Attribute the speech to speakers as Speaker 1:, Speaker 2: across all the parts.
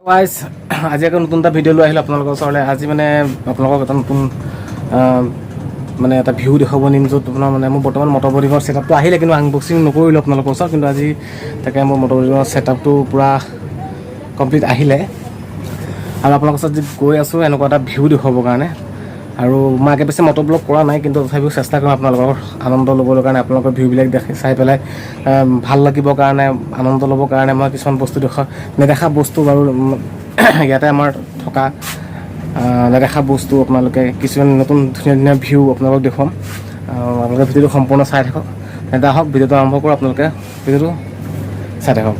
Speaker 1: Guys, আজি আকৌ নতুন এটা ভিডিঅ' লৈ আহিলোঁ আপোনালোকৰ ওচৰলৈ। আজি মানে আপোনালোকক এটা নতুন মানে এটা ভিউ দেখুৱাব নিম, য'ত আপোনাৰ মানে মোৰ বৰ্তমান মটৰ ব্লগিঙৰ ছেটআপটো আহিলে, কিন্তু আনবক্সিং নকৰিলোঁ আপোনালোকৰ ওচৰত। কিন্তু আজি তাকে মোৰ মটৰ ব্লগিঙৰ ছেটআপটো পূৰা কমপ্লিট আহিলে আৰু আপোনালোকৰ ওচৰত যি গৈ আছোঁ এনেকুৱা এটা ভিউ দেখুৱাবৰ কাৰণে। আৰু মই আগে পিছে মটৰ ব্লগ কৰা নাই, কিন্তু তথাপিও চেষ্টা কৰিম আপোনালোকৰ আনন্দ ল'বলৈ কাৰণে, আপোনালোকৰ ভিউবিলাক দেখি চাই পেলাই ভাল লাগিবৰ কাৰণে, আনন্দ ল'বৰ কাৰণে মই কিছুমান বস্তু দেখুৱা, নেদেখা বস্তু বাৰু ইয়াতে আমাৰ থকা নেদেখা বস্তু আপোনালোকে কিছুমান নতুন ধুনীয়া ধুনীয়া ভিউ আপোনালোকক দেখুৱাম। আপোনালোকে ভিডিঅ'টো সম্পূৰ্ণ চাই থাকক। তেন্তে আহক, ভিডিঅ'টো আৰম্ভ কৰোঁ। আপোনালোকে ভিডিঅ'টো চাই থাকক।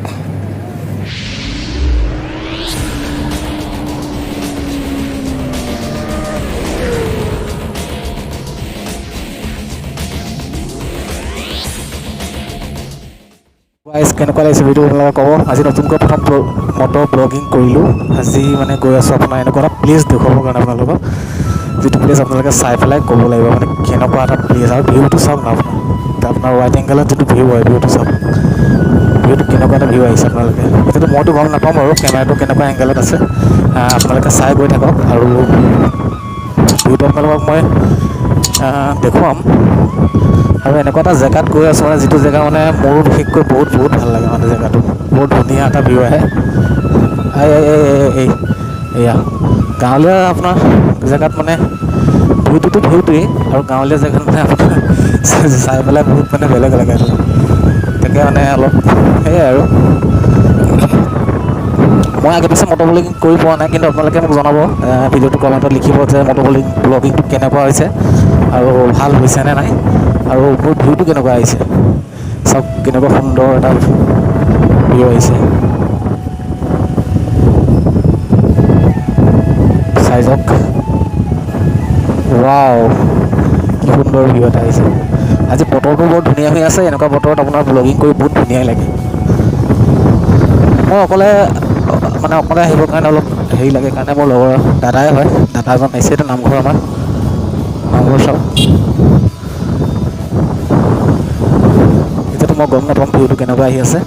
Speaker 1: গাইজ, কেনেকুৱা লাগিছে ভিডিঅ' আপোনালোকে ক'ব। আজি নতুনকৈ প্ৰথম মটৰ ব্লগিং কৰিলোঁ। আজি মানে গৈ আছোঁ আপোনাৰ এনেকুৱা এটা প্লেচ দেখুৱাবৰ কাৰণে আপোনালোকক, যিটো প্লেচ আপোনালোকে চাই পেলাই ক'ব লাগিব মানে কেনেকুৱা এটা প্লেচ। আৰু ভিউটো চাওক না আপোনাৰ, এতিয়া আপোনাৰ ৱাইড এংগেলত যিটো ভিউ হয়, ভিউটো চাওক, ভিউটো কেনেকুৱা এটা ভিউ আহিছে। আপোনালোকে এতিয়াতো মইতো গম নাপাওঁ বাৰু কেমেৰাটো কেনেকুৱা এংগেলত আছে। আপোনালোকে চাই গৈ থাকক আৰু ভিউটো আপোনালোকক মই দেখুৱাম। আৰু এনেকুৱা এটা জেগাত গৈ আছোঁ মানে যিটো জেগা মানে মোৰো বিশেষকৈ বহুত বহুত ভাল লাগে, মানে জেগাটো বহুত ধুনীয়া এটা ভিউ আহে। এই এই এই এই এই এয়া গাঁৱলীয়া আপোনাৰ জেগাত মানে ভিউটোতো ভিউটোৱেই, আৰু গাঁৱলীয়া জেগাত মানে আপোনাৰ চাই পেলাই বহুত মানে বেলেগ লাগে আৰু তাকে মানে অলপ সেয়াই। আৰু মই আগে পিছে মটৰ ব্লগিং কৰি পোৱা নাই, কিন্তু আপোনালোকে মোক জনাব, ভিডিঅ'টো কমেণ্টত লিখিব যে মটৰ ব্লগিংটো কেনেকুৱা হৈছে আৰু ভাল হৈছে নে নাই আৰু মোৰ ভিউটো কেনেকুৱা আহিছে। চাওক, কেনেকুৱা সুন্দৰ এটা ভিউ আহিছে, চাই যাওক। ৱাও, কি সুন্দৰ ভিউ এটা আহিছে। আজি বতৰটো বৰ ধুনীয়া হৈ আছে। এনেকুৱা বতৰত আপোনাৰ ব্লগিং কৰি বহুত ধুনীয়াই লাগে। মই অকলে মানে অকলে আহিবৰ কাৰণে অলপ হেৰি লাগে কাৰণে মোৰ লগৰ দাদাই হয়, দাদা এজন আহিছে। এইটো নামঘৰ, আমাৰ নামঘৰ চাওক। এতিয়াতো মই গম নাপাম ভিউটো কেনেকুৱা আহি আছে,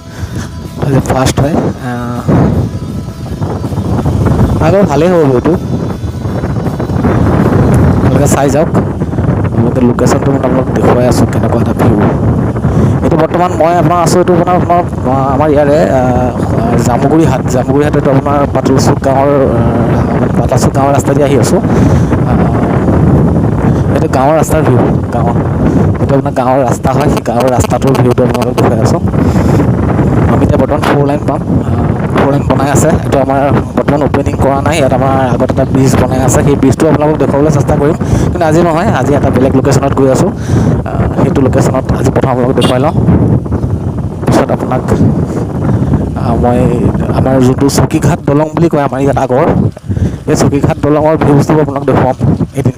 Speaker 1: আজি ফাৰ্ষ্ট হয়। আগৰ ভালেই হ'ব ভিউটো, আপোনালোকে চাই যাওক। আপোনালোকে লোকেশ্যনটো মই আপোনালোক দেখুৱাই আছোঁ, কেনেকুৱা এটা ভিউ এইটো। বৰ্তমান মই আপোনাৰ আছোঁ, এইটো আপোনাৰ আপোনাৰ আমাৰ ইয়াৰে জামুগুৰিহাট। জামুগুৰিহাট, এইটো আপোনাৰ পাতলচুক গাঁৱৰ মানে পাতলাচুক গাঁৱৰ ৰাস্তা দি আহি আছোঁ। এইটো গাঁৱৰ ৰাস্তাৰ ভিউ, গাঁৱৰ এইটো আপোনাৰ গাঁৱৰ ৰাস্তা হয়। সেই গাঁৱৰ ৰাস্তাটোৰ ভিউটো আপোনালোকক দেখুৱাই আছোঁ। আমি এতিয়া বৰ্তমান ফ'ৰ লাইন পাম। ফ'ৰ লাইন বনাই আছে। এইটো আমাৰ বৰ্তমান অ'পেনিং কৰা নাই। ইয়াত আমাৰ আগত এটা ব্ৰিজ বনাই আছে, সেই ব্ৰিজটো আপোনালোকক দেখুৱাবলৈ চেষ্টা কৰিম, কিন্তু আজি নহয়। আজি এটা বেলেগ লোকেশ্যনত গৈ আছোঁ। সেইটো লোকেশ্যনত আজি প্ৰথম আপোনালোকক দেখুৱাই লওঁ, পিছত আপোনাক মই আমাৰ যোনটো চকীঘাট দলং বুলি কয় আমাৰ ইয়াত আগৰ, এই চকীঘাট দলঙৰ ভিউজটো আপোনাক দেখুৱাম এদিন।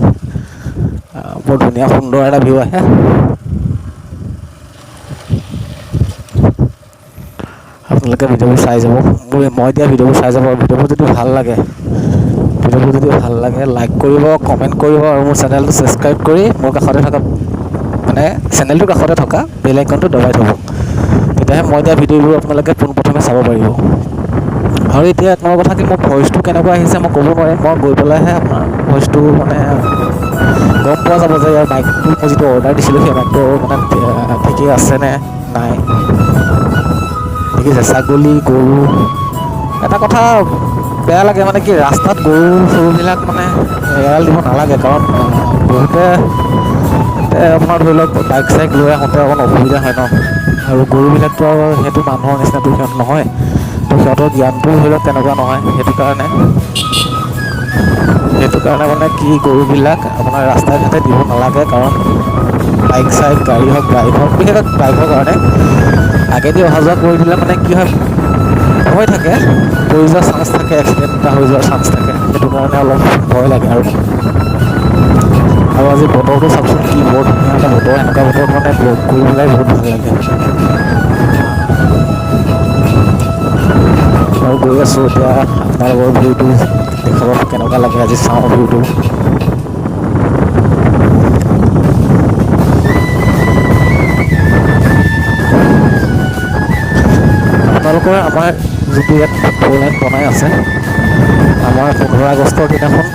Speaker 1: বৰ ধুনীয়া সুন্দৰ এটা ভিউ আহে। আপোনালোকে ভিডিঅ'বোৰ চাই যাব, মোৰ মই দিয়া ভিডিঅ'বোৰ চাই যাব। আৰু ভিডিঅ'বোৰ যদি ভাল লাগে লাইক কৰিব, কমেণ্ট কৰিব আৰু মোৰ চেনেলটো ছাবস্ক্ৰাইব কৰি মোৰ কাষতে থকা মানে চেনেলটোৰ কাষতে থকা বেল আইকনটো দবাই থ'ব। তেতিয়াহে মই দিয়া ভিডিঅ'বোৰ আপোনালোকে পোনপ্ৰথমে চাব পাৰিব। আৰু এতিয়া এক নম্বৰ কথা কি, মোৰ ভইচটো কেনেকুৱা আহিছে মই ক'ব নোৱাৰিম। মই গৈ পেলাইহে আপোনাৰ ভইচটো মানে গম পোৱা যাব যে ইয়াৰ মাইকটো মই যিটো অৰ্ডাৰ দিছিলোঁ, সেই মাইকটো মানে ঠিকেই আছেনে নাই। দেখিছে ছাগলী, গৰু। এটা কথা বেয়া লাগে মানে কি, ৰাস্তাত গৰু চৰুবিলাক মানে এৰাল দিব নালাগে, কাৰণ বহুতে আপোনাৰ ধৰি লওক বাইক চাইক লৈ আহোঁতে অকণ অসুবিধা হয় ন। আৰু গৰুবিলাকতো আৰু সেইটো মানুহৰ নিচিনাতো সিহঁত নহয়, তো সিহঁতৰ জ্ঞানটোও ধৰি লওক তেনেকুৱা নহয়। সেইটো কাৰণে মানে কি, গৰুবিলাক আপোনাৰ ৰাস্তাই ঘাটে দিব নালাগে, কাৰণ বাইক চাইক, গাড়ী হওক, বাইক হওক, বিশেষকৈ বাইকৰ কাৰণে আগেদি অহা যোৱা কৰি দিলে মানে কি হয়, ভয় থাকে, পৰি যোৱাৰ চান্স থাকে, এক্সিডেণ্ট এটা হৈ যোৱাৰ চান্স থাকে। সেইটো কাৰণে অলপ ভয় লাগে। আৰু আৰু আজি বতৰটো চাওকচোন, কি বৰ ধুনীয়া এটা বতৰ। এনেকুৱা বতৰত মানে ব্লগ কৰি পেলাই বহুত ভাল লাগে। আৰু গৈ আছোঁ এতিয়া আপোনালোকৰ ভিউটো দেখাব, কেনেকুৱা লাগে আজি চাওঁ ভিউটো। আপোনালোকৰ আমাৰ যোনটো ইয়াত ফ'ৰ লাইন বনাই আছে, আমাৰ 15 আগষ্টৰ দিনাখন,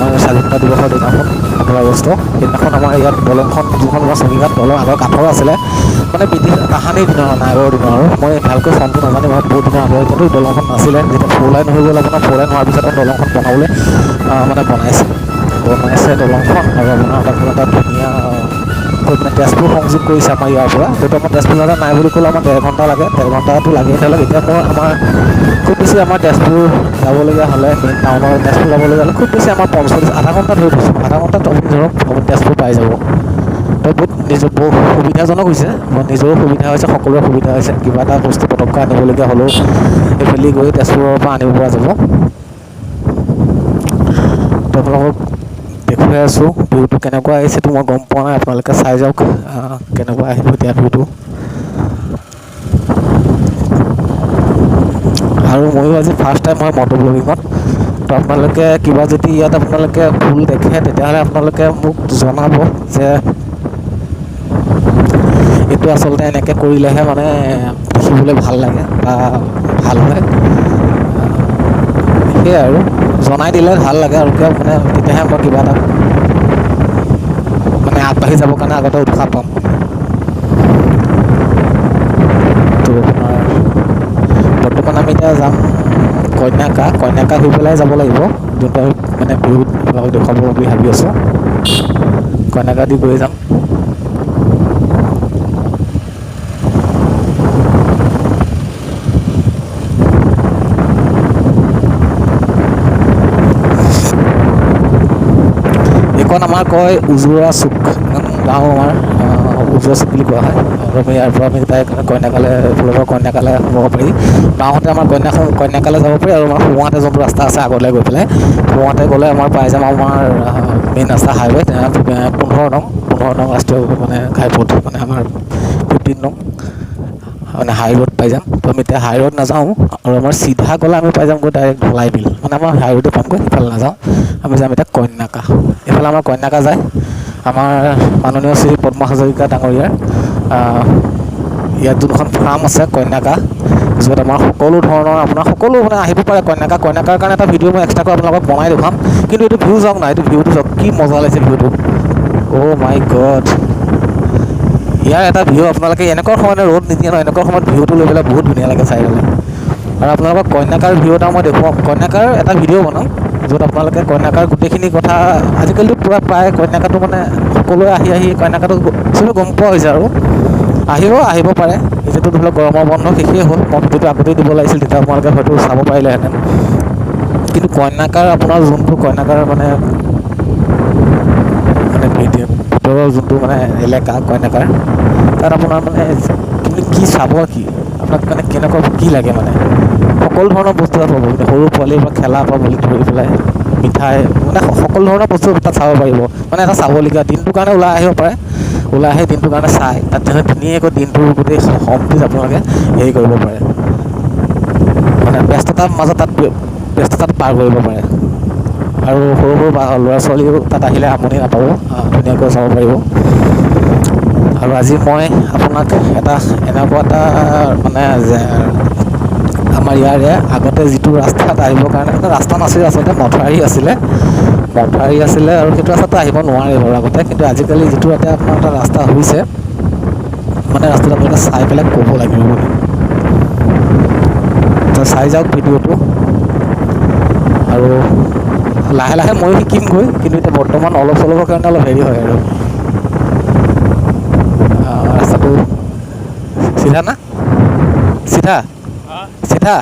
Speaker 1: আমাৰ স্বাধীনতা দিৱসৰ দিনাখন 15 আগষ্ট সেইদিনাখন আমাৰ ইয়াত দলংখন, যোনখন আমাৰ চকীঘাট দলং আগৰ কাঠৰ আছিলে, মানে ব্ৰিটিছ তাহানিৰ দিনৰ মানে আগৰ দিনৰ, আৰু মই ভালকৈ চনটো নাজানিম, বহুত দিনৰ আগৰ, কিন্তু দলংখন নাছিলে। যেতিয়া ফ'ৰ লাইন হৈ গ'ল আপোনাৰ, ফ'ৰ লাইন হোৱাৰ পিছত দলংখন বনাবলৈ মানে বনাইছে দলংখন। আৰু আপোনাৰ এটা ধুনীয়া মানে তেজপুৰ সংযোগ কৰিছে আমাৰ ইয়াৰ পৰা। যিটো আমাৰ তেজপুৰ যাওঁতে নাই বুলি ক'লে আমাৰ 1.5 ঘণ্টা লাগে, 1.5 ঘণ্টাটো লাগে। ধৰি লওক এতিয়া মোৰ আমাৰ খুব বেছি আমাৰ তেজপুৰ যাবলগীয়া হ'লে, মেইন টাউনৰ তেজপুৰ যাবলগীয়া হ'লে খুব বেছি আমাৰ 45 আধা ঘণ্টা ধৰি থৈছোঁ, আধা ঘণ্টাত আপুনি ধৰক আপুনি তেজপুৰ পাই যাব। তো বহুত নিজৰ বহুত সুবিধাজনক হৈছে, নিজৰো সুবিধা হৈছে, সকলোৰে সুবিধা হৈছে। কিবা এটা বস্তু পটককৈ আনিবলগীয়া হ'লেও এইফালে গৈ তেজপুৰৰ পৰা আনিব পৰা যাব। তো আপোনালোকক দেখুৱাই আছোঁ ভিউটো কেনেকুৱা আহিছেতো মই গম পোৱা নাই, আপোনালোকে চাই যাওক কেনেকুৱা আহিব এতিয়া ভিউটো। আৰু ময়ো আজি ফাৰ্ষ্ট টাইম হয় মটৰ ব্লগিঙত। তো আপোনালোকে কিবা যদি ইয়াত আপোনালোকে ভুল দেখে তেতিয়াহ'লে আপোনালোকে মোক জনাব যে এইটো আচলতে এনেকৈ কৰিলেহে মানে দেখিবলৈ ভাল লাগে বা ভাল হয়, সেয়াই আৰু জনাই দিলে ভাল লাগে। আৰু কিয় মানে তেতিয়াহে মই কিবা এটা মানে আগবাঢ়ি যাবৰ কাৰণে আগতে উৎসাহ পাম। তো আপোনাৰ বৰ্তমান আমি এতিয়া যাম কন্যাকা, কন্যাকা হৈ পেলাই যাব লাগিব, যোনটো আমি মানে বিহুত আপোনালোকক দেখুৱাব বুলি ভাবি আছোঁ। কন্যাকা দি গৈ যাম। এইখন আমাৰ কয় উজোৰা চুক, গাঁও আমাৰ উজোৰা চুক বুলি কোৱা হয়। আৰু আমি ইয়াৰ পৰা আমি ডাইৰেক্ট কন্যাকালৈ, এইফালৰ পৰা কন্যাকালৈ সোমাব পাৰি। বাওঁহাতে আমাৰ কন্যাকালৈ যাব পাৰি, আৰু আমাৰ সোঁহাতে যোনটো ৰাস্তা আছে আগলৈ গৈ পেলাই সোঁহাতে গ'লে আমাৰ পাই যাম আমাৰ মেইন ৰাস্তা হাইৱে 15 নং ৰাষ্ট্ৰীয় মানে ঘাইপথ, মানে আমাৰ 15 নং মানে হাই ৰোড পাই যাম। তো আমি এতিয়া হাই ৰোড নাযাওঁ, আৰু আমাৰ চিধা গ'লে আমি পাই যামগৈ ডাইৰেক্ট ধলাই বিল, মানে আমাৰ হাই ৰোডে পামগৈ, সিফালে নাযাওঁ। আমি যাম এতিয়া কন্যাকা, এইফালে আমাৰ কন্যাকা যায়। আমাৰ মাননীয় শ্ৰী পদ্ম হাজৰিকা ডাঙৰীয়াৰ ইয়াত যোনখন ফাৰ্ম আছে কন্যাকা, য'ত আমাৰ সকলো ধৰণৰ আপোনাৰ সকলো মানে আহিব পাৰে কন্যাকা। কন্যাকাৰ কাৰণে এটা ভিডিঅ' মই এক্সট্ৰাকৈ আপোনালোকক বনাই দেখুৱাম, কিন্তু এইটো ভিউ যাওক না, এইটো ভিউটো যাওক, কি মজা লাগিছে ভিউটো, অ' মাই গড। ইয়াৰ এটা ভিউ আপোনালোকে এনেকুৱা সময়ত ৰ'দ নিদিয়ে ন, এনেকুৱা সময়ত ভিউটো লৈ পেলাই বহুত ধুনীয়া লাগে চাই পেলাই। আৰু আপোনালোকক কন্যাকাৰ ভিউ এটা মই দেখুৱাম, কন্যাকাৰ এটা ভিডিঅ' বনাম য'ত আপোনালোকে কন্যাকাৰ গোটেইখিনি কথা, আজিকালিতো পূৰা প্ৰায় কন্যাকাটো মানে সকলোৱে আহি আহি কন্যাকাটো চবেই গম পোৱা হৈছে আৰু আহিব পাৰে। এতিয়াতো ধৰি লওক গৰমৰ বন্ধ শেষেই হ'ল, মই ভিডিঅ'টো আগতেই দিব লাগিছিল, তেতিয়া আপোনালোকে হয়তো চাব পাৰিলেহেঁতেন। কিন্তু কন্যাকাৰ আপোনাৰ যোনটো কন্যাকাৰ মানে মানে ভিতৰৰ যোনটো মানে এলেকা কন্যাকাৰ, তাত আপোনাৰ মানে কিন্তু কি চাব, কি আপোনাক মানে কেনেকুৱা কি লাগে, মানে সকলো ধৰণৰ বস্তু তাত পাব। সৰু পোৱালিৰ পৰা খেলা পৰা বুলি ধৰি পেলাই মিঠাই মানে সকলো ধৰণৰ বস্তু তাত চাব পাৰিব। মানে এটা চাবলগীয়া দিনটোৰ কাৰণে ওলাই আহিব পাৰে, ওলাই আহি দিনটোৰ কাৰণে চাই তাত ধুনীয়াকৈ দিনটোৰ গোটেই সম্পূৰ্ণ আপোনালোকে হেৰি কৰিব পাৰে, মানে ব্যস্ততাৰ মাজত তাত ব্যস্ততাত পাৰ কৰিব পাৰে। আৰু সৰু সৰু ল'ৰা ছোৱালীও তাত আহিলে আমনি নাপাব, ধুনীয়াকৈ চাব পাৰিব। আৰু আজি মই আপোনাক এটা এনেকুৱা এটা মানে আমাৰ ইয়াৰে আগতে যিটো ৰাস্তাত আহিবৰ কাৰণে মানে ৰাস্তা নাছিলে, আচলতে মথাউৰি আছিলে, মথাউৰি আছিলে আৰু সেইটো ৰাস্তাটো আহিব নোৱাৰে বাৰু আগতে। কিন্তু আজিকালি যিটো এটা আপোনাৰ এটা ৰাস্তা হৈছে, মানে ৰাস্তাটো আপোনালোকে চাই পেলাই ক'ব লাগিব মানে। তো চাই যাওক ভিডিঅ'টো, আৰু লাহে লাহে ময়ো শিকিমগৈ, কিন্তু এতিয়া বৰ্তমান অলপ চলপৰ কাৰণে অলপ হেৰি হয় আৰু। ৰাস্তাটো চিধা না? চিধা? চিধা?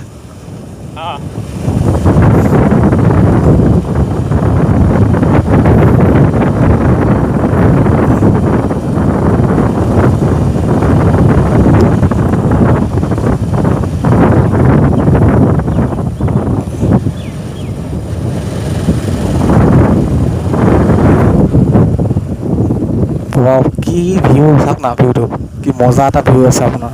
Speaker 1: ৱাও, কি ভিউ চাওক না, ভিউটো কি মজা এটা ভিউ আছে আপোনাৰ।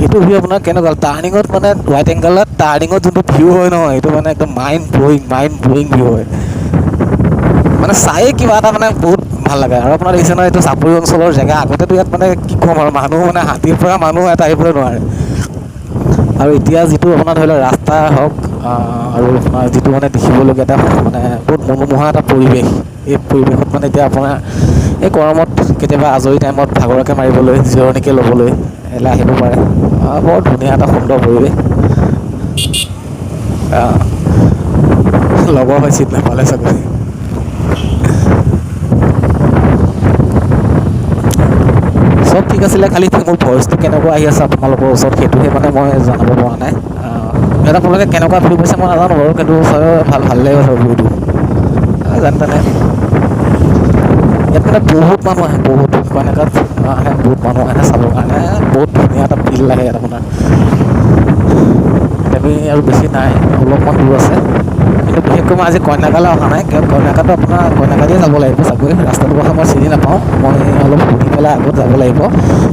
Speaker 1: এইটো ভিউ আপোনাৰ কেনেকুৱা টাৰ্ণিঙত মানে হোৱাইট এংগলত টাৰ্ণিঙত যোনটো ভিউ হয় নহয়, এইটো মানে একদম মাইণ্ড ব্লয়িং ভিউ হয়, মানে চায়ে কিবা এটা মানে বহুত ভাল লাগে। আৰু আপোনাৰ দেখিছে নহয় এইটো চাপৰি অঞ্চলৰ জেগা, আগতেতো ইয়াত মানে কি ক'ম আৰু, মানুহ মানে হাতীৰ পৰা মানুহ ইয়াত আহিবলৈ নোৱাৰে। আৰু এতিয়া যিটো আপোনাৰ ধৰি লওক ৰাস্তা হওক আৰু আপোনাৰ যিটো মানে দেখিবলগীয়া এটা মানে বহুত মনোমোহা এটা পৰিৱেশ, এই পৰিৱেশত মানে এতিয়া আপোনাৰ এই গৰমত কেতিয়াবা আজৰি টাইমত ভাগৰকে মাৰিবলৈ, জিৰণিকে ল'বলৈ ইয়ালৈ আহিব পাৰে। বৰ ধুনীয়া এটা সুন্দৰ পৰিৱেশ। লগৰ হৈ চিট নাপালে চাগৈ। চব ঠিক আছিলে, খালি মোৰ ভইচটো কেনেকুৱা আহি আছে আপোনালোকৰ ওচৰত সেইটোহে মানে মই জনাব পৰা নাই। ইয়াত আপোনালোকে কেনেকুৱা ভিউ পাইছে মই নাজানো বাৰু, কিন্তু ভাল ভাল লাগিব চাগে ভিউটো যেন তেনে। ইয়াত মানে বহুত মানুহ আহে, বহুত কইনাকাত আহে, বহুত মানুহ আহে চাবৰ কাৰণে। বহুত ধুনীয়া এটা ফিল লাগে ইয়াত আপোনাৰ। আমি আৰু বেছি নাই, অলপমান দূৰ আছে। কিন্তু বিশেষকৈ মই আজি কইনাকালৈ অহা নাই, কিয় কইনাকাটো আপোনাৰ কইনাকা দিয়ে যাব লাগিব চাগৈ। ৰাস্তাটোৰ কথা মই চিনি নাপাওঁ, মই অলপ সুধি পেলাই আগত যাব লাগিব।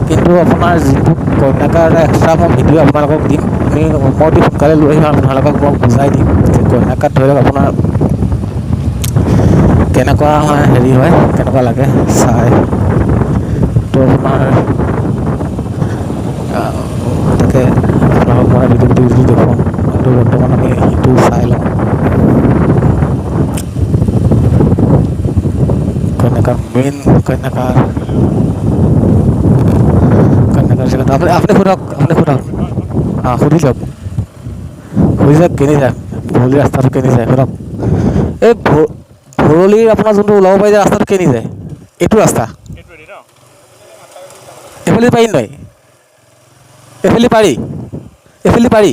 Speaker 1: কিন্তু আপোনাৰ যিটো কইনাকাৰ এটা এক্সট্ৰা মই ভিডিঅ' আপোনালোকক দিম, মই অতি সোনকালে লৈ আহিম আৰু আপোনালোকক মই বুজাই দিম যে কইনাকাত ধৰি লওক আপোনাৰ কেনেকুৱা মানে হেৰি হয়, কেনেকুৱা লাগে চাই। তো আপোনাৰ তাকে আপোনালোকক মই ভিডিঅ' দেখুৱাম, কিন্তু বৰ্তমান আমি সেইটো চাই লওঁ। কইনাকাৰ মেইন কইনাকাৰ কইনাকাৰ জেগাটো আপুনি সোধক, আপুনি সোধক, অঁ সুধি লওক, সুধি যাওক কেনি যায় ভৰলী ৰাস্তাটো কেনি যায় সোধক। এই ভৰলীৰ আপোনাৰ যোনটো ওলাব পাৰি যে ৰাস্তাটো কেনি যায়, এইটো ৰাস্তা এইফালে পাৰি নাই? এইফালে পাৰি, এইফালে পাৰি।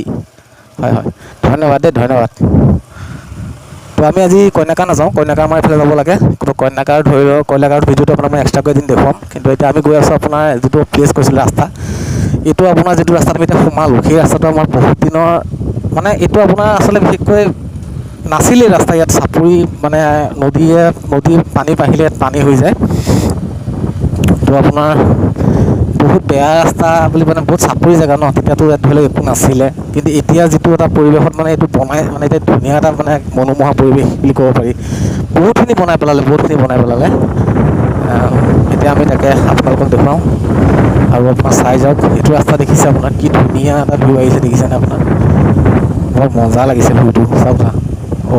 Speaker 1: হয় হয়, ধন্যবাদ দেই, ধন্যবাদ। তো আমি আজি কইনাকা নাযাওঁ, কইনাকা আমাৰ এইফালে যাব লাগে। কিন্তু কইনাকাৰ ধৰি লওক, কইনাকাৰ ভিডিঅ'টো আপোনাক মই এক্সট্ৰাকৈ এদিন দেখুৱাম। কিন্তু এতিয়া আমি গৈ আছোঁ আপোনাৰ যিটো প্লেচ কৈছিলোঁ ৰাস্তা, এইটো আপোনাৰ যিটো ৰাস্তাত আমি এতিয়া সোমালোঁ, সেই ৰাস্তাটো আমাৰ বহুত দিনৰ মানে এইটো আপোনাৰ আচলতে বিশেষকৈ নাছিলেই ৰাস্তা। ইয়াত চাপৰি মানে নদীৰ পানী বাঢ়িলে ইয়াত পানী হৈ যায়। তো আপোনাৰ বহুত বেয়া ৰাস্তা বুলি মানে বহুত চাপৰি জেগা ন, তেতিয়াতো ইয়াত ধৰি লওক একো নাছিলে। কিন্তু এতিয়া যিটো এটা পৰিৱেশত মানে এইটো বনাই মানে এতিয়া ধুনীয়া এটা মানে মনোমোহা পৰিৱেশ বুলি ক'ব পাৰি। বহুতখিনি বনাই পেলালে, বহুতখিনি বনাই পেলালে। এতিয়া আমি তাকে আপোনালোকক দেখুৱাওঁ আৰু আপোনাৰ চাই যাওক। এইটো ৰাস্তা দেখিছে আপোনাৰ কি ধুনীয়া এটা ভিউ আহিছে, দেখিছেনে আপোনাৰ? বৰ মজা লাগিছে ভিউটো, চাওক না।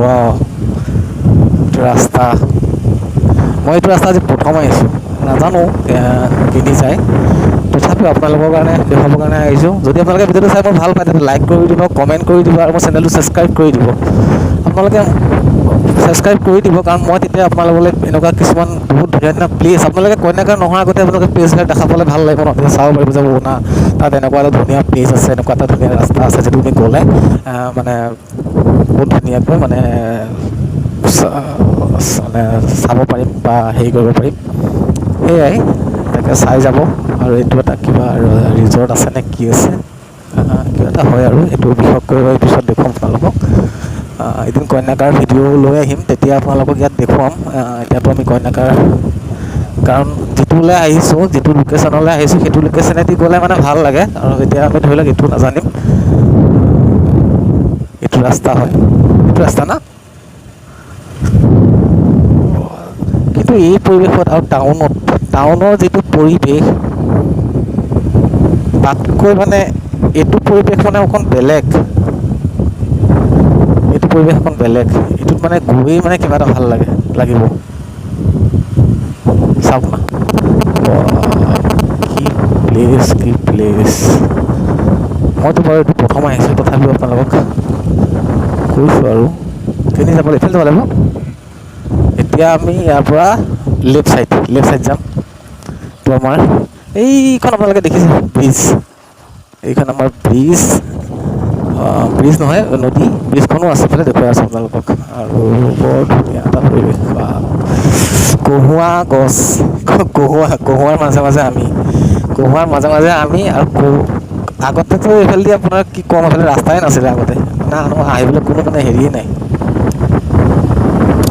Speaker 1: ৱাও, এইটো ৰাস্তা, মই এইটো ৰাস্তা আজি প্ৰথম আহিছোঁ, নাজানো কেনি যায়, তথাপিও আপোনালোকৰ কাৰণে দেখুৱাবৰ কাৰণে আহিছোঁ। যদি আপোনালোকে ভিডিঅ'টো চাই মোৰ ভাল পায় তেন্তে লাইক কৰি দিব, কমেণ্ট কৰি দিব আৰু মোৰ চেনেলটো ছাবস্ক্ৰাইব কৰি দিব। আপোনালোকে ছাবস্ক্ৰাইব কৰি দিব, কাৰণ মই তেতিয়া আপোনালোকলৈ এনেকুৱা কিছুমান বহুত ধুনীয়া ধুনীয়া প্লেচ, আপোনালোকে কইনাকাৰ নোহোৱাৰ আগতে আপোনালোকে প্লেচবিলাক দেখা পালে ভাল লাগিব ন, তেতিয়া চাব পাৰিব যে না তাত এনেকুৱা এটা ধুনীয়া প্লেচ আছে, এনেকুৱা এটা ধুনীয়া ৰাস্তা আছে যিটো আমি গ'লে মানে বহুত ধুনীয়াকৈ মানে মানে চাব পাৰিম বা হেৰি কৰিব পাৰিম। সেয়াই, তাকে চাই যাব। আৰু এইটো এটা কিবা ৰিজৰ্ট আছে নে কি আছে, কিবা এটা হয় আৰু এইটো বিশেষকৈ পিছত দেখুৱাম আপোনালোকক। এদিন কইনাকাৰ ভিডিঅ' লৈ আহিম, তেতিয়া আপোনালোকক ইয়াত দেখুৱাম। এতিয়াতো আমি কইনাকাৰ, কাৰণ যিটোলৈ আহিছোঁ, যিটো লোকেশ্যনলৈ আহিছোঁ, সেইটো লোকেশ্যনেদি গ'লে মানে ভাল লাগে। আৰু এতিয়া আমি ধৰি লওক এইটো নাজানিম, এইটো ৰাস্তা হয়, এইটো ৰাস্তা না। কিন্তু এই পৰিৱেশত আৰু টাউনৰ যিটো পৰিৱেশ, তাতকৈ মানে এইটো পৰিৱেশ মানে অকণ বেলেগ, এইটো পৰিৱেশ অকণ বেলেগ। এইটোত মানে গৈয়ে মানে কিবা এটা ভাল লাগে লাগিব। চাওক না, কি প্লেচ, কি প্লেচ। মইতো বাৰু এইটো প্ৰথম আহিছোঁ, তথাপিও আপোনালোকক কৈছোঁ আৰু। কেনি যাব লাগিব, এইফালে যাব লাগিব। এতিয়া আমি ইয়াৰ পৰা লেফ্ট চাইড যাম। তো আমাৰ এইখন আপোনালোকে দেখিছে ব্ৰিজ, এইখন আমাৰ ব্ৰিজ, ব্ৰিজ নহয় নদী, ব্ৰিজখনো আছে ফালে দেখুৱাই আছোঁ আপোনালোকক। আৰু বৰ ধুনীয়া এটা পৰিৱেশ, কহুৱা গছ, কহুৱাৰ মাজে মাজে আমি, কহুৱাৰ মাজে মাজে আমি আৰু আগতেতো এইফালেদি আপোনাৰ কি ক'ম, এইফালে ৰাস্তাই নাছিলে আগতে, মানে আহিবলৈ কোনো মানে হেৰিয়ে নাই।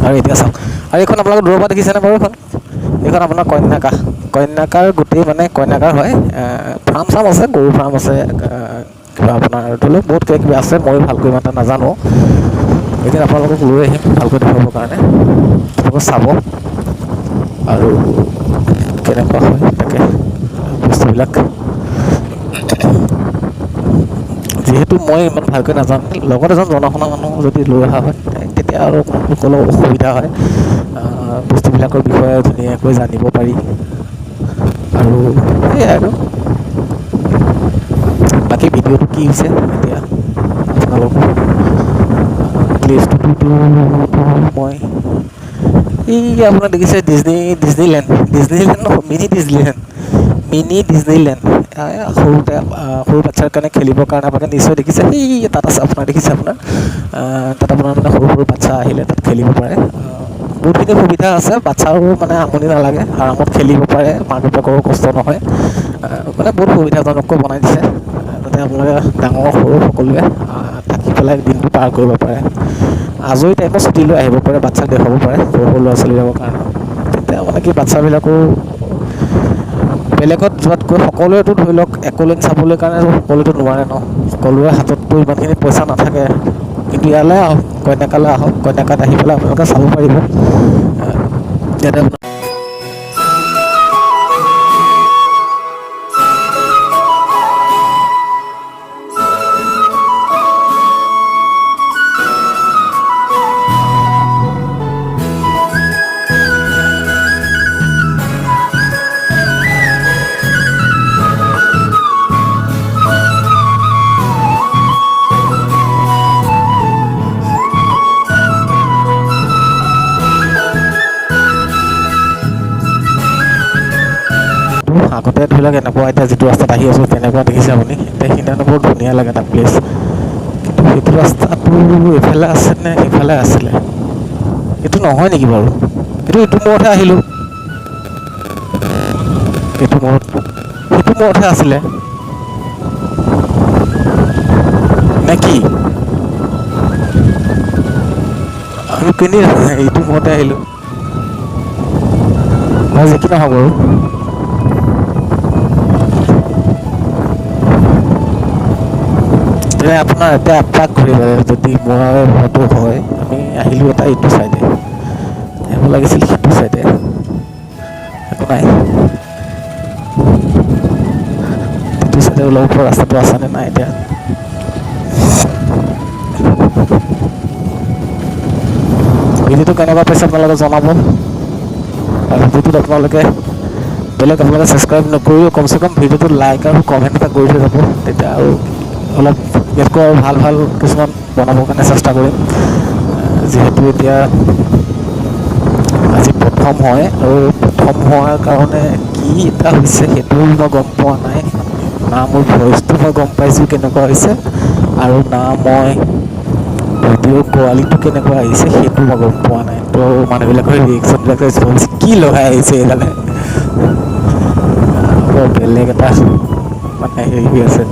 Speaker 1: আৰু এতিয়া চাওক, আৰু এইখন আপোনালোকে দূৰৰ পৰা দেখিছেনে বাৰু? এইখন আপোনাৰ কন্যাকা, কন্যাকাৰ গোটেই মানে কন্যাকাৰ হয়। ফাৰ্ম চাৰ্ম আছে, গৰু ফাৰ্ম আছে, কিবা আপোনাৰ ধৰি লওক বহুত কিবা কিবি আছে, ময়ো ভালকৈ ইমান এটা নাজানো। এদিন আপোনালোকক লৈ আহিম ভালকৈ দেখুৱাবৰ কাৰণে, আপোনালোকে চাব আৰু কেনেকুৱা হয় তাকে বস্তুবিলাক। যিহেতু মই ইমান ভালকৈ নাজানো, লগত এজন জনা শুনা মানুহ যদি লৈ অহা হয় তেতিয়া আৰু অলপ অসুবিধা হয়। বস্তুবিলাকৰ বিষয়ে ধুনীয়াকৈ জানিব পাৰি। আৰু সেয়াই আৰু বাকী ভিডিঅ'টো কি হৈছে এতিয়া আপোনালোকৰ প্লেচটোতো মই এই আপোনাৰ দেখিছে ডিজনীলেণ্ড, ডিজনীলেণ্ড নহয়, মিনি ডিজনীলেণ্ড, মিনি ডিজনীলেণ্ড। সৰুতে সৰু বাচ্ছাৰ কাৰণে খেলিবৰ কাৰণে আপোনালোকে নিশ্চয় দেখিছে। সেই তাত আছে আপোনাৰ, দেখিছে আপোনাৰ তাত আপোনাৰ মানে সৰু সৰু বাচ্ছা আহিলে তাত খেলিব পাৰে। বহুতখিনি সুবিধা আছে, বাচ্ছাৰো মানে আমনি নালাগে, আৰামত খেলিব পাৰে, মাক বাপেকৰো কষ্ট নহয়। মানে বহুত সুবিধাজনককৈ বনাই দিছে, তাতে আপোনালোকে ডাঙৰ সৰু সকলোৱে থাকি পেলাই দিনটো পাৰ কৰিব পাৰে। আজৰি টাইমত ছুটি লৈ আহিব পাৰে, বাচ্ছাক দেখুৱাব পাৰে, সৰু সৰু ল'ৰা ছোৱালীবিলাকৰ কাৰণে। তেতিয়া মানে কি বাচ্ছাবিলাকো বেলেগত যোৱাতকৈ সকলোৱেতো ধৰি লওক একোলেণ্ড চাবলৈ কাৰণে সকলোৱেতো নোৱাৰে ন, সকলোৰে হাতততো ইমানখিনি পইচা নাথাকে। কিন্তু ইয়ালৈ আহক, কন্যাকালৈ আহক, কন্যাকাত আহি পেলাই আপোনালোকে চাব পাৰিব। ইয়াতে আগতে ধৰি লওক এনেকুৱা এতিয়া যিটো ৰাস্তাত আহি আছোঁ তেনেকুৱা দেখিছে আপুনি, এতিয়া সেইখিনি বৰ ধুনীয়া লাগে এটা প্লেচ। কিন্তু সেইটো ৰাস্তাটো এইফালে আছে নে সেইফালে আছিলে, এইটো নহয় নেকি বাৰু? এইটো মূৰতহে আহিলোঁ, এইটো মূৰত, সেইটো মূৰতহে আছিলে নে কি? আমি কেনি এইটো মূৰতে আহিলোঁ, বাৰু যি কি নহওক বাৰু। তেনে আপোনাৰ এতিয়া এপাক ঘূৰিব যদি মই হোৱাটো হয়, আমি আহিলোঁ এটা এইটো চাইডে, আহিব লাগিছিল সিটো চাইডে, একো নাই। সিটো চাইডে ওলাব পৰা ৰাস্তাটো আছেনে নাই এতিয়া? ভিডিঅ'টো কেনেকুৱা পাইছে আপোনালোকে জনাব। আৰু ভিডিঅ'টোত আপোনালোকে বেলেগ আপোনালোকে ছাবস্ক্ৰাইব নকৰিও কমচে কম ভিডিঅ'টোত লাইক আৰু কমেণ্ট এটা কৰি থৈ যাব, তেতিয়া আৰু অলপ ইয়াতকৈ আৰু ভাল ভাল কিছুমান বনাবৰ কাৰণে চেষ্টা কৰিম। যিহেতু এতিয়া আজি প্ৰথম হয়, আৰু প্ৰথম হোৱাৰ কাৰণে কি এটা হৈছে সেইটোও মই গম পোৱা নাই, না মোৰ ভইচটো মই গম পাইছোঁ কেনেকুৱা হৈছে, আৰু না মই ভিডিঅ' কোৱালিটিটো কেনেকুৱা আহিছে সেইটো মই গম পোৱা নাই। তো মানুহবিলাকৰ ৰিয়েকশ্যনবিলাক ভাবিছে কি লগাই আহিছে এইডালে, বৰ বেলেগ এটা মানে হেৰি হৈ আছে।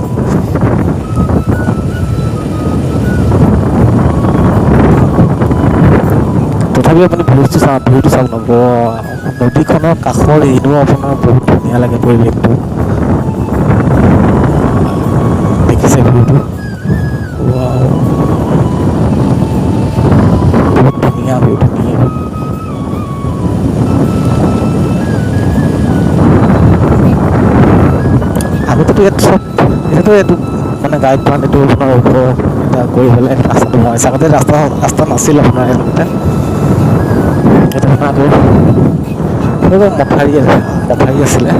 Speaker 1: তথাপিও আপুনি ভিউটো চাওক, ভিউটো চাওক ন, নদীখনৰ কাষৰ এনেও আপোনাৰ বহুত ধুনীয়া লাগে পৰিৱেশটো। দেখিছে ভিউটো, বহুত ধুনীয়া ভিউ, ধুনীয়া। আগতেতো ইয়াত চব, এতিয়াতো এইটো মানে গাইড বান্ধ এইটো আপোনাৰ ওপৰ এটা কৰি পেলাই ৰাস্তাটো বনাইছে। আগতে ৰাস্তা নাছিল আপোনাৰ এইটোতে। এইটো আপোনাৰ আকৌ মথাউৰি আছে, মথাউৰি আছিলে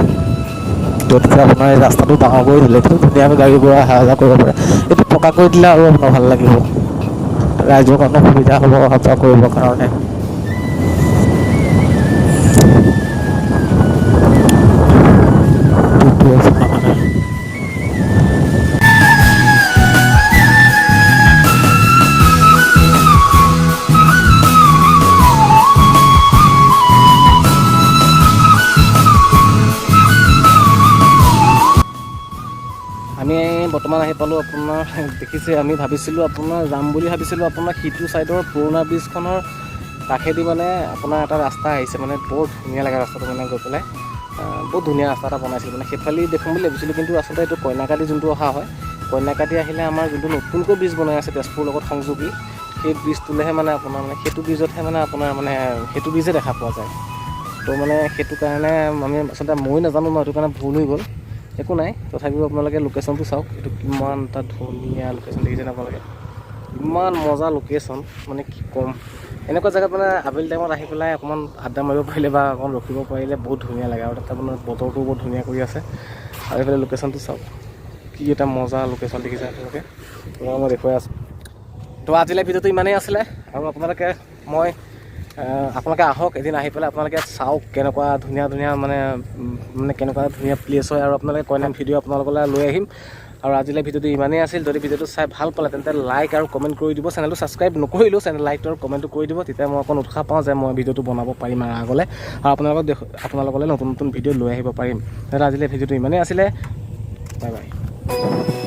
Speaker 1: য'ত এতিয়া আপোনাৰ এই ৰাস্তাটো ডাঙৰ কৰি দিলে, এইটো ধুনীয়াকৈ গাড়ী ঘোঁৰা অহা যোৱা কৰিব পাৰে। এইটো পকা কৰি দিলে আৰু আপোনাৰ ভাল লাগিব, ৰাইজৰ কাৰণে সুবিধা হ'ব অহা যোৱা কৰিবৰ কাৰণে।
Speaker 2: আমি বৰ্তমান আহি পালোঁ আপোনাৰ, দেখিছে আমি ভাবিছিলোঁ আপোনাৰ যাম বুলি ভাবিছিলোঁ আপোনাৰ সিটো ছাইডৰ পুৰণা ব্ৰিজখনৰ কাষেদি মানে আপোনাৰ এটা ৰাস্তা আহিছে, মানে বৰ ধুনীয়া লাগে ৰাস্তাটো মানে গৈ পেলাই, বহুত ধুনীয়া ৰাস্তা এটা বনাইছিল, মানে সেইফালেদি দেখোঁ বুলি ভাবিছিলোঁ। কিন্তু আচলতে এইটো কইনাকাটি যোনটো অহা হয়, কইনাকাটি আহিলে আমাৰ যোনটো নতুনকৈ ব্ৰিজ বনাই আছে তেজপুৰৰ লগত সংযোগী, সেই ব্ৰিজটোলৈহে মানে আপোনাৰ মানে সেইটো ব্ৰিজতহে মানে আপোনাৰ মানে সেইটো ব্ৰিজে দেখা পোৱা যায়। তো মানে সেইটো কাৰণে আমি আচলতে ময়ো নাজানো ন, সেইটো কাৰণে ভুল হৈ গ'ল। একো নাই, তথাপিও আপোনালোকে লোকেশ্যনটো চাওক। এইটো কিমান এটা ধুনীয়া লোকেশ্যন দেখিছেনে আপোনালোকে? ইমান মজা লোকেশ্যন, মানে কি ক'ম। এনেকুৱা জেগাত মানে আবেলি টাইমত আহি পেলাই অকণমান আড্ডা মাৰিব পাৰিলে বা অকণমান ৰখিব পাৰিলে বহুত ধুনীয়া লাগে। আৰু তাত আপোনাৰ বতৰটোও বহুত ধুনীয়া কৰি আছে। আৰু এইফালে লোকেশ্যনটো চাওক, কি এটা মজা লোকেশ্যন দেখিছে আপোনালোকে? আপোনালোকক মই দেখুৱাই আছোঁ। তো আজিলৈ ভিডিঅ'টো ইমানেই আছিলে। আৰু আপোনালোকে মই আপোনালোকে আহক এদিন, আহি পেলাই আপোনালোকে চাওক কেনেকুৱা ধুনীয়া ধুনীয়া মানে কেনেকুৱা ধুনীয়া প্লেচ হয়। আৰু আপোনালোকে কইনা ভিডিঅ' আপোনালোকলৈ লৈ আহিম। আৰু আজিলৈ ভিডিঅ'টো ইমানেই আছিল। যদি ভিডিঅ'টো চাই ভাল পালে, তেন্তে লাইক আৰু কমেণ্ট কৰি দিব। চেনেলটো ছাবস্ক্ৰাইব নকৰিলেও চেনেল লাইকটো আৰু কমেণ্টটো কৰি দিব। তেতিয়া মই অকণ উৎসাহ পাওঁ যে মই ভিডিঅ'টো বনাব পাৰিম আৰু আগলৈ আৰু আপোনালোকলৈ নতুন নতুন ভিডিঅ' লৈ আহিব পাৰিম। তেন্তে আজিলৈ ভিডিঅ'টো ইমানেই আছিলে। Bye bye.